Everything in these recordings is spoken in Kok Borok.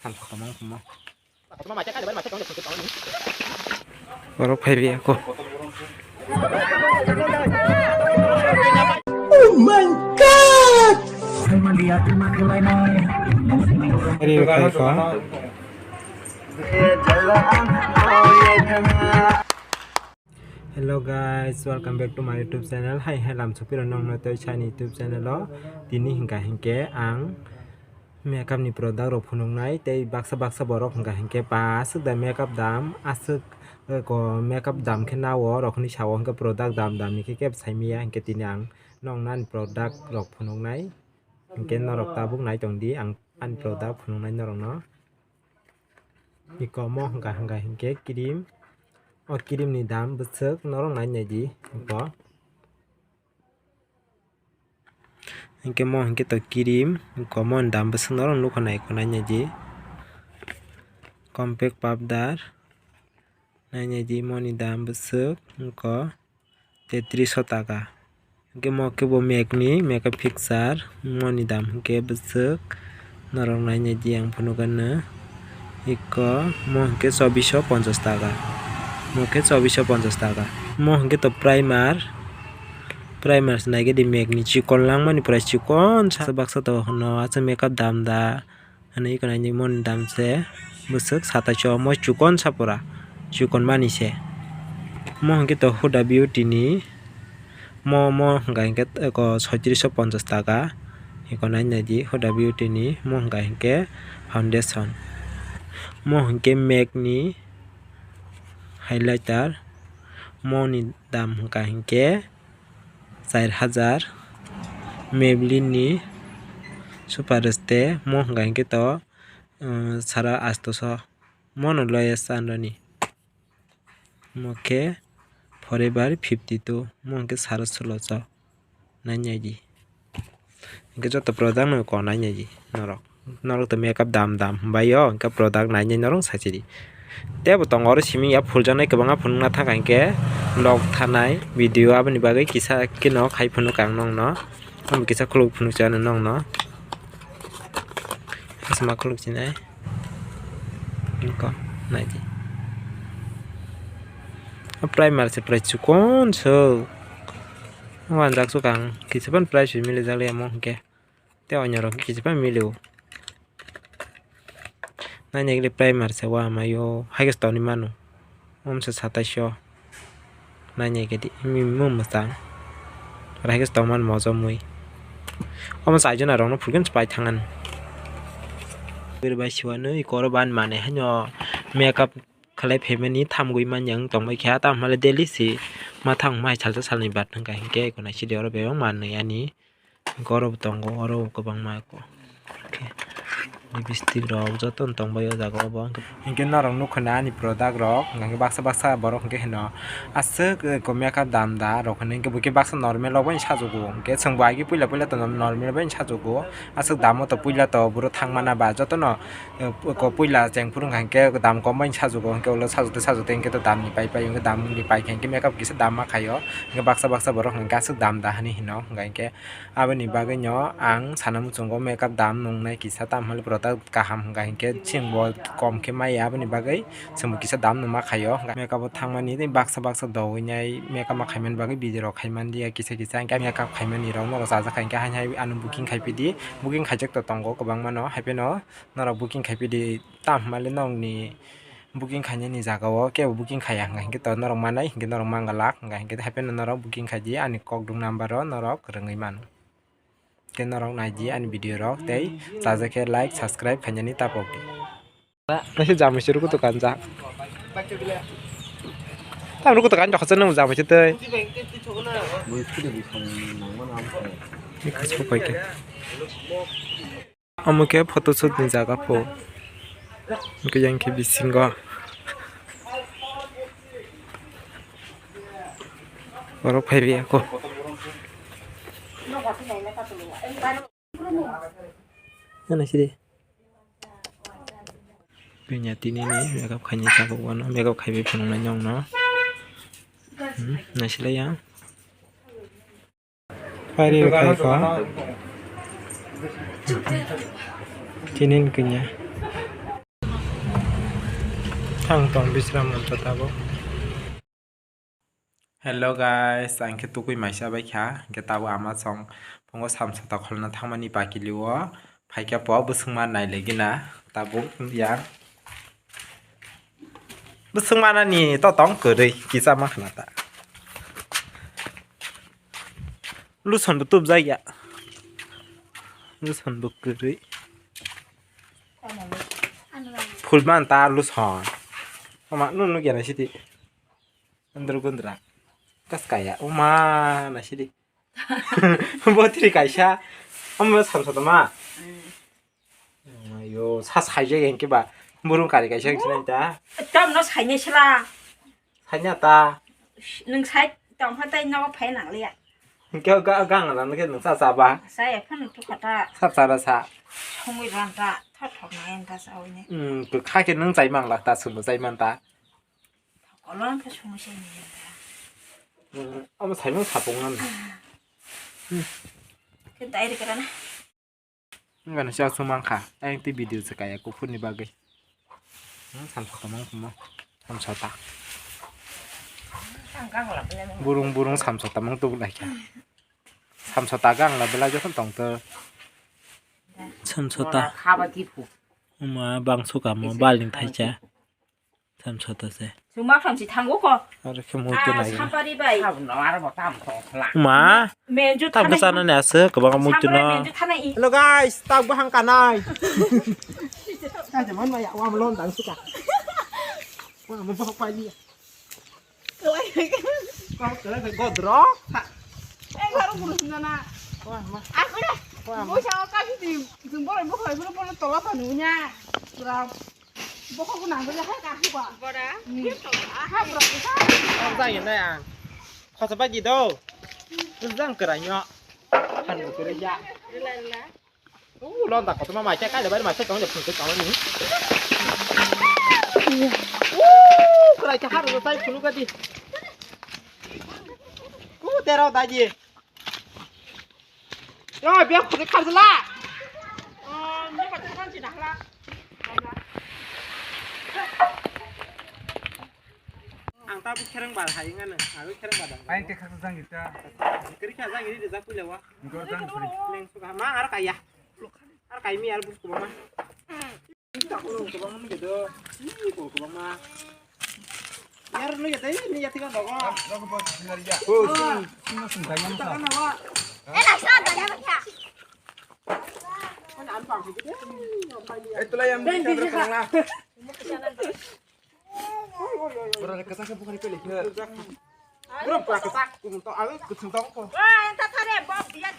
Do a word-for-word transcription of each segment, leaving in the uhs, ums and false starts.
Borok phai riyako. Oh my God! Ri khai ko. Hello guys, welcome back to my YouTube channel. Hai hai lam sopiro nongno tei sani YouTube channel o. Tini hingka hingke ang makeup ni product rok phunuknai tei baksa baksa borok hingka hingke pa aswk da makeup dam aswk, eh, ko makeup dam khe nao rok hinwi sao hingke product dam dam ni khe kebo saimaya hingke tini ang nongna ni product rok phunuknai hingke norok tabuk nai tongdi ang ani product phunuknai norokno. Iko mo hingka hingka hingke cream. O cream ni dam bwswk norok nai nai di iko. Hingke mo hingke to cream iko mo ni dam bwswk norok nukha nai iko nai nai di. Compact powder nai nai di mo ni dam bwswk iko. Tetriso taka. Hingke mo khe bo Mac ni makeup fixture, mo ni dam hingke bwswk norok nai nai di ang phunukgano. Iko mo hingke chobiso ponchas taka. Mo khe chobiso ponchas taka. Mo hingke to primer, primer se nai khe di Mac ni chikon langmani pura chikon sa baksa to hwno aswk makeup dam da. Ani iko nai ni mo ni dam se bwswk satai so mo chikon sa pura chikon mani se. Mo hingke to Huda Beauty ni mo, mo hingka hingke eko soitriso ponchas taka. Iko nai nai di Huda Beauty ni mo hingka hingke foundation. Mo hingke Mac ni highlighter. Mo ni dam hingka hingke char hajar. Maybelline ni Super Stay mo hingka hingke to, uh, sara astoso. Mo no lowest anroni. Mo khe Forever fifty two mo hingke sara solo so. Nai nai di. Hingke joto product no ko nai nai di norok. Norok to makeup dam dam hambai o hingke product nai nai norok sai di. Tebo tongo oro simi ya phuljaknai kwbangma phunukna thang hingke log thanai video aboni bagwi kisa khe no khai phunuk ang nongno. Omo kisa khuluk phunuk chano nongno. Asma khuluk chinai. Ko nai di. O primer se pura chikon so. Wanjak sukang kisa pan price mili jak liya mo hingke. Tei onyo rok kisa pan milio. Nai nai khe primer se wa mayo, hai khe toni mano. Omo se satais o. Nai nai khe di, mi mung mwchang. Oro hai khe tong man mojo mui. Omo se aijona rok no phulkhe se pai thang ani. Bwrwi bai siwano eko oro ban mane haino makeup khalai phaimani thamgwi manya wng tongbai kha, tamo hwnle daily se ma thang mai salsa salni bat wngkha hinkhe eko naisidi oro bebak manwi ani. Hinkhe oro bo tongo, oro bo kwbangma khe lipstick rok jotono tongbai o jaga o bo. Hinkhe norok nukha na ani product rok, hinkhe baksa baksa borok hinkhe hino aswk, eh, ko makeup dam da rok hino hinkhe bo khe baksa normal rok bai sajugo, hinkhe chwng bo agi puila puila to normal bai sajugo, aswk damo to puila to buro thang mana ba jotono, eh, ko puila cheng phuru hinkhe dam kom bai sajugo, hinkhe ulo sajukte sajukte hinkhe to dam ni pai pai hinkhe dam ni pai khe hinkhe makeup kisa dam ma khaio, hinkhe baksa baksa borok hinkhe aswk dam da hinwi hino hinkhe. Aboni bagwino ang sana muchungo makeup dam nungnai kisa, tamo hwnle product kaham hwnka hinkhe chwngbo kom khe maya, aboni bagwi chwngbo kisa dam nungma khaio. Makeup o thangmani tei baksa baksa dowinai makeup ma khaimani bagwi video rok khaimani ya kisa kisa, hinkhe makeup khaimani rok norok chajak kha hinkhe haini hai ano booking khaipidi, booking khaijak to tongo kwbangmano, haiphano norok booking khaipidi, tamo hwnle nokni booking khainani jaga o kebo booking khaiya hwnka hinkhe to norok manai hinkhe norok mangalak hwnka hinkhe, haiphano norok booking khaidi ani kokdwng number o norok rwngwi mano. Khe norok naidi ani video rok tei chajak khe like subscribe khainani tapok di. Kaisa jamui se rukutu kanjak. Tam rukutu kan jokha nang jamui se tei. Ni khasbo pai khe. Omo khe photoshoot ni jaga pho. Hwnkhe yang khe bisingo. Borok phai riyako. Ano sidi. Pinya tini ni makeup khaini tabuk wano makeup khaiwi phunuknai nokno. Hmm, naisilai ya. Phairi rwkhaikha. Tinin kanya. Ang tong Bisram Moncho tabuk. Hello guys, ang khe tukui maisa bai kha, hingke tabuk ama chong phungo samsata kholna thangmani pakilio phaikha po bwswngma nailegina tabuk yang bwswngma nani to tong kwrwi kisa ma khna ta. Luson bo tubjak ya. Luson bo kwrwi. Phul man ta luson. Ama nu nu gena sidi. Andro gundra. Kas kaya. Uma na sidi. Botri kaisa. Ama samsa tama. Ayo, sa saijak hingke ba. Burung kari kaisa hingke sinai ta. Tam no sainai sela. Saina ta. Nung sai tong pha tai nogo phai nang liya. Hingke ga gang la nang ke nung sa sa ba. Sa ya phan tu kata. Sa sa ra sa. Songwi ran ta. Thot thok na en ta sa oi ne. Hmm, to kha ke nung chai mang la ta sung chai man ta. Kolon pha song sai ne ta. Hmm, ama sai mang sapung nan. Ke dai ri kara na. Wngkha no chwng mankha, ayang tei video se kaya kuphur ni bagwi. Hmm, samsok tongmani tongmo, samsota. Burung burung samsota mang tubuk laikha. Samsota gang la belai jokhon tongtwk. Samsota. Khaba kiphuk. Uma bangso kamo baling thaicha. Samsota se. Chwng ma khamsi thango ko. Aro khe muitu nai. Sapari bai. Sabno aro bo tam tong khla. Ma. Menju tam thana khe i. Sana ne ase kwbang muitu no. Sapari menju thana i. Hello guys, tak bahang kanai. Kaje man maya wa lon dang suka. Wa mo bok pai ni. Kau kere ke godro. Eh, baru guru sendana. Wa ma. Aku deh. Wa ma. Bos aku kasih di jempol bos aku bos tolak kanunya. Kurang. Bokhok bo nang gori hai ka huba. Bora. Hmm. Ha bora ka. Ang jang yin dai ang. Khosa bai di do. Jang kerai nyo. Han bo kerai ya. Rila rila. U lon da kotoma mai kai le bai mai tong le phun tong ni. U kerai ka har do tai phunu ka di. U tero da di. Yo, biya khudi kharjala. Oh, ni kharjala kan sini hala. Ang ta bu khereng bar hai ngana, ang khereng bar dang. Ain te khak jang ita. Kiri kha jang iri de jak puila wa. Gor jang suri. Leng suka ma ar kaya. Ar kai mi ar bu ko ma. Yar nugya dai, ni yati kan dogo. Eh, nak sana tanya apa? Eh, tulai yang bicara tengah. Bro, kesak bukan itu lagi. Bro, kesak, aku minta, aku kecil tongko. Wah, entar tadi bos dia.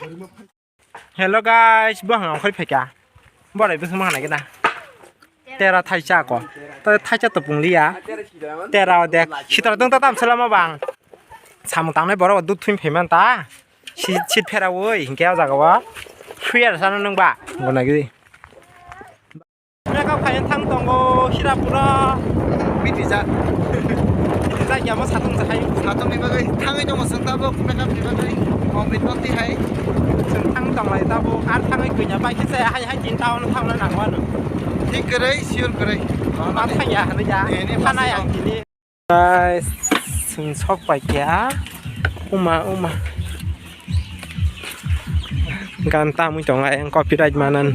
Hello guys, bo ang ongkhoi phaikha. Borai bwswk ma hanai gana. Tera thaisa ko. To thaisa to pungliya. Tera dek. Sitra dong ta tam selama bang. Samung tangnai borok duk thui phaiman ta. Si sit phera oi hinkhe o jaga o. Suyar sana nung ba. Gona gidi. Makeup khaina thang tongo Hirapura. Bitijak. Bitijak ya mo satung jahai. Satung ni bagwi thangwi tongo chwng tabuk makeup ni bagwi. Omrit boti hai. Chwng thang tonglai tabuk ar thangwi kwinya bai khe se hai hai tin town thangna nango ano. Thik kwrwi, sure kwrwi. Ma thang ya hwnwi ya. Thana yang tini. Guys, chwng sok pai kha. Uma, uma. Gan tamwi tongo, ayang copyright manan.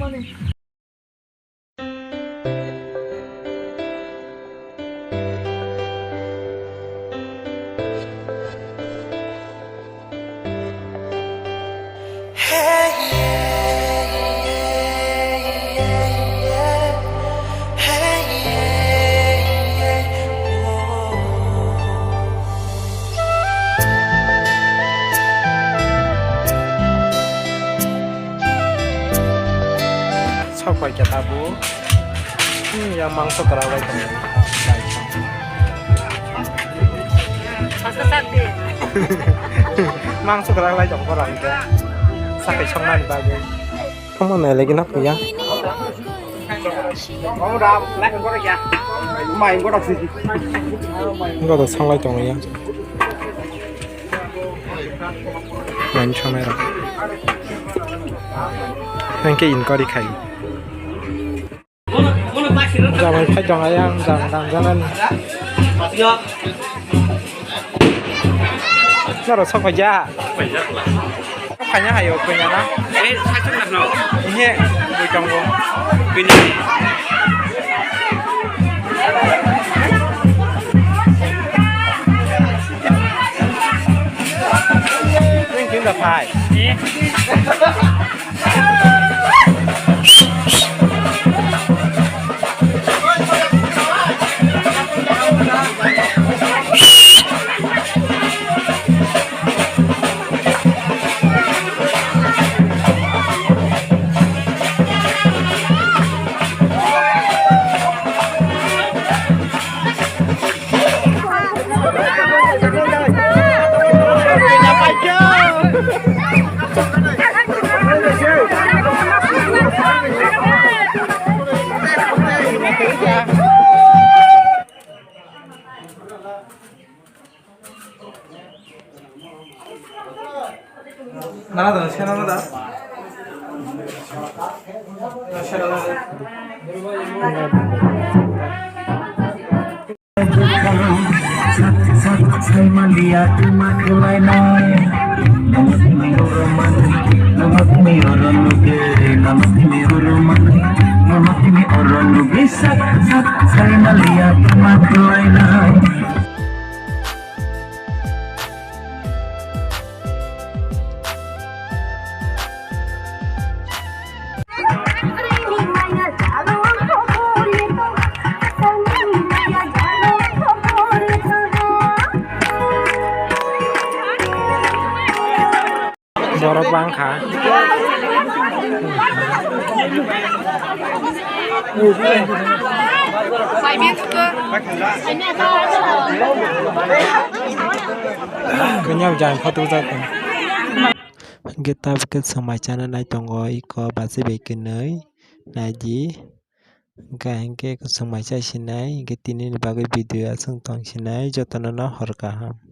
Sok pai khe tabuk. Hmm, yang mangso kwrak bai tongo. Mangso kwrak lai tongo borok hwnkhe. Sakai songnani bagwi. Omo nai lagi na puya. Godo songlai tongo ya. Main songnai rok. Hingke inquiry khai. Jamai phai tong ayang jang danjanani. Norok sok phaikha? Sok phaina hayo kanya na? Eh, saichung na no? Ihe, bui tongo. Bini. Thank you, da phai. Eh? Nana da, se nana da. Borok bangkha. Kanya jang photo jak. Hingke tabuk khe chwng mai chana nai tongo iko bachi bai kwnwi naidi. Hingke, hingke chwng mai chai sinai, hingke tini ni bagwi video aswk tong sinai, jotono no hor kaham.